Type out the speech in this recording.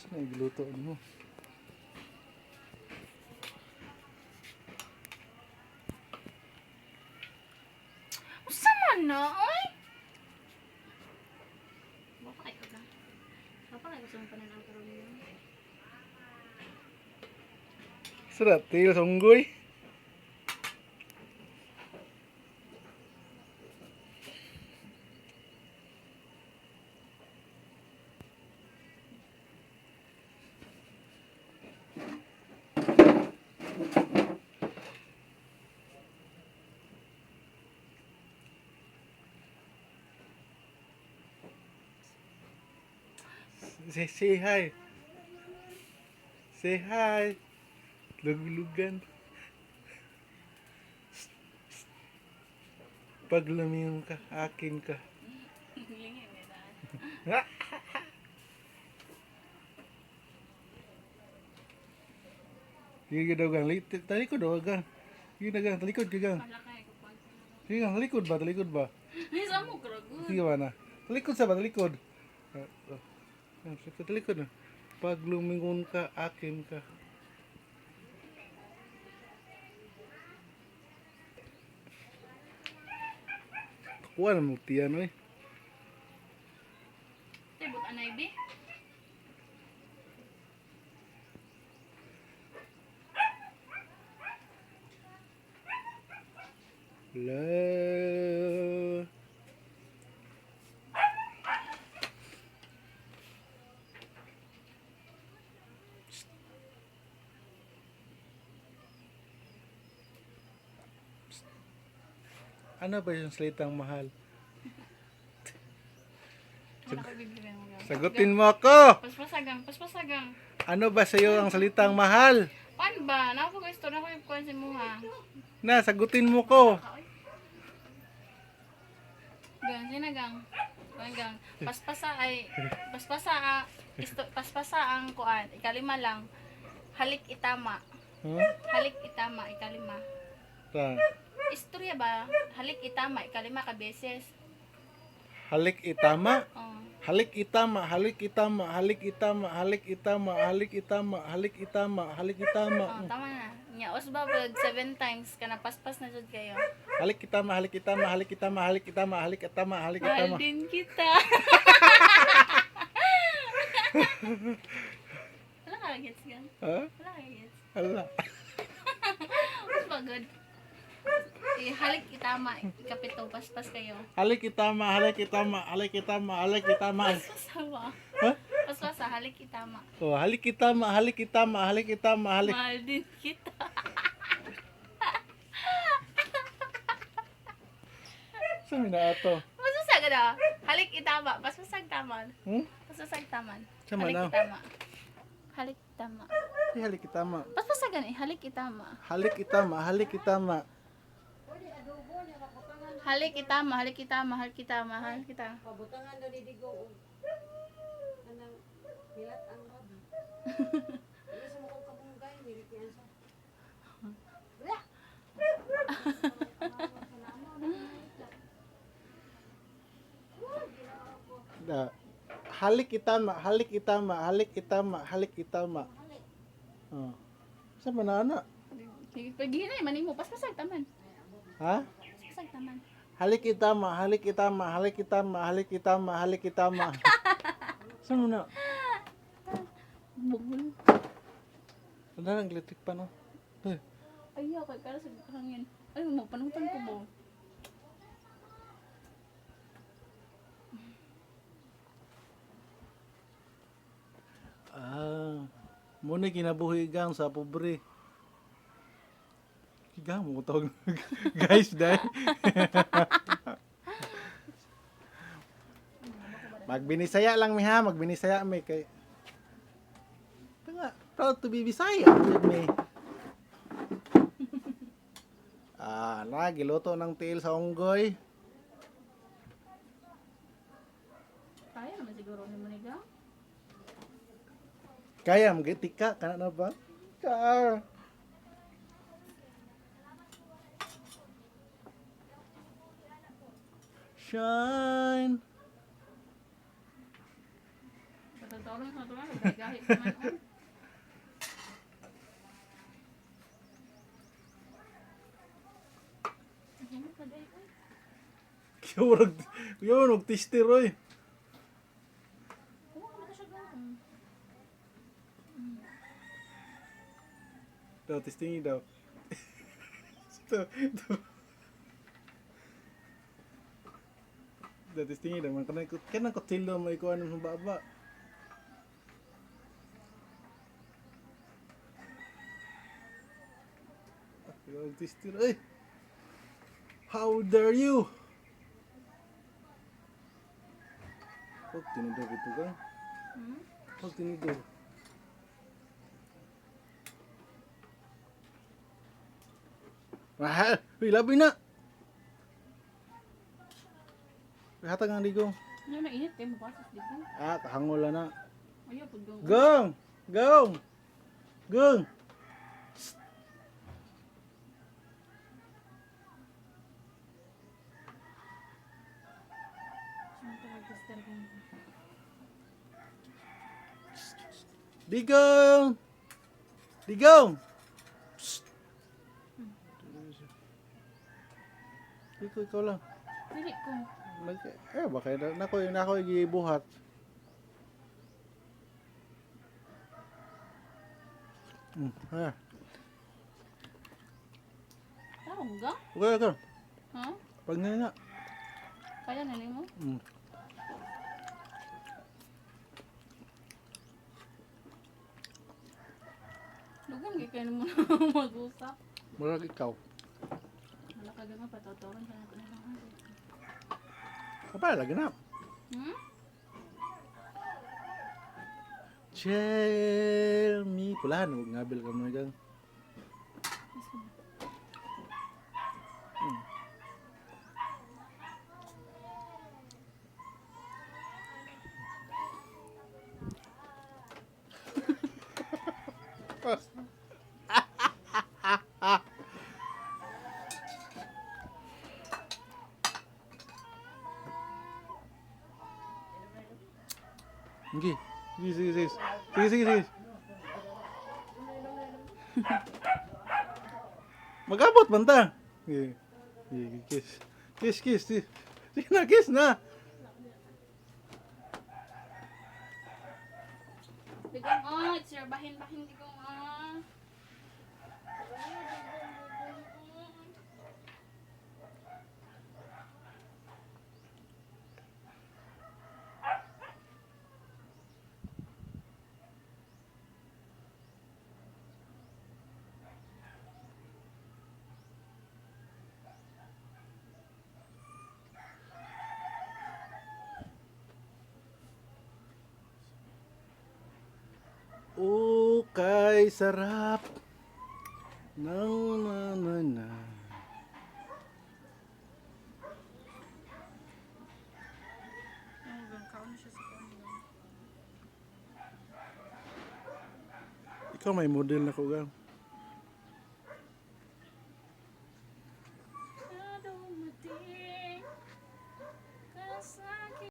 Saan ang giluto mo? Usa man na, oy! Baka kayo ka. Baka kayo sa pananaw karon niyo. Sarap, til sunggoy. Say hi. Say hi. Luglugan. Pag lumingon ka, akin ka. Lingin na. Sige daw gang, talikod daw gang. Sige na gang, talikod ka gang. Wala kayo ko pag. Sige gang, talikod ba, talikod ba? Ay, sa mo kragon. Sige ba na? Talikod sa ba, talikod. Ah, ah. Ah, talikod na. Pag lumingon ka, akin ka. Kuha na mo tiyan, oy. Tibot anay bi. Love. Ano ba yung salitang mahal? Wala ko bibigyan mo gang. Sagutin mo ako! Paspasagang, paspasagang. Ano ba sa'yo ang salitang mahal? Pan ba? Napo ko istorya ko yung kuan si muha. Na, sagutin mo ko! Gang, sina gang? Kuan gang. Paspasa ay paspasa ah, isto, paspasa ang kuan. Ikalima lang. Halik itama. Huh? Halik itama ikalima. Ta. Istorya ba? Halik itama ikalima ka beses. Halik itama. Oh. Halik itama, halik itama, halik itama, halik itama, halik itama, halik itama, halik itama. Oh, tama na. Nya os ba pag 7 times kana paspas na jud kayo. Halik itama, halik itama, halik itama, halik itama, halik itama, halik Mahal itama. din kita. Wala ka gets gan. Ha? Wala ka gets. Ala. Mas ba good? Eh, halik itama, ikapito, paspas kayo. Halik itama, halik itama, halik itama, halik itama. Paspas ba? Ha? Paspas ah, halik itama. Oh, halik itama, halik itama, halik itama, halik. Mahal din kita. Sa mina ato? Paspas ka na. Halik itama, paspasag taman. Hmm? Paspasag taman. Sa Halik manaw. itama. Halik itama. Ay, halik itama. Paspasagan eh, halik itama. Halik itama, halik itama. Halik itama, halik itama, halik itama, halik itama. Pabutangan daw ni Digo og kanang nilat ang gabi. Hindi sa mukong kabunggay, nilitian sa. Da. Halik itama, halik itama, halik itama, halik itama. Oh. Sa mana ana? Paghinay, maning mo, paspasag taman. Ha? Paspasag taman. Halik itama, halik itama, halik itama, halik itama, halik itama. Sa mana? Bugol. Ano ang electric pa no? Eh, Ay, kay kara sa hangin. Ay, mo panutan ko mo. Ah, muna kinabuhi gang sa pobre. Gang mo tawag guys dai. Magbinisaya lang mi ha, magbinisaya mi kay Nga, proud to be Bisaya with me. Ah, na giluto ng tiil sa unggoy. Kaya naman siguro ni Moniga. Kaya magitika kana na ba? Ka. Shine. Tawag sa tuwa, gahi pa man. Oh. Ang hinot na dahil, oy. Kaya yun, og tester oy. Kuha ka na siya gawin. Daw, testingin daw. Ito, ito. Daw, testingin daw. Man, kanang, kanang kutsilyo may kuha ng baba. Daw, tester. Ay! How dare you? Huwag tinidor ito ka. Hmm? Huwag tinidor. Mahal! Uy, labi na! Uy, hatag ang ligong. Ano na init kayo, mabasas di ko. Ah, kahangol na. Ayaw, pud gong. Gong! Gong! Gong! Saan ito mag-tester kung- Digong! Digong! Psst. Ikaw, ikaw lang. Dili ko. Nag, eh, baka na, nako, nako, gibuhat. Ah. Tarong ga? Okay, okay. Ha? Pag na na. Kaya na mo? Dugan gyud kayo mo na mag-usap. Murag ikaw. Wala ka nga patatawaran ka na na lang. Kapal, lagi na. Hmm? Tell me. Pulahan, huwag ngabil ka mo gang. Sige. Sige, sige, sige. Sige, sige, sige. Mag-abot man ta. Sige. Sige, kiss. Kiss, kiss. Sige. Sige na, kiss na. Digong ah, it's your bahin-bahin digong ah. Ukay sarap ng na na na. Ano kaon siya sa kaon. Ikaw may model na ko gang.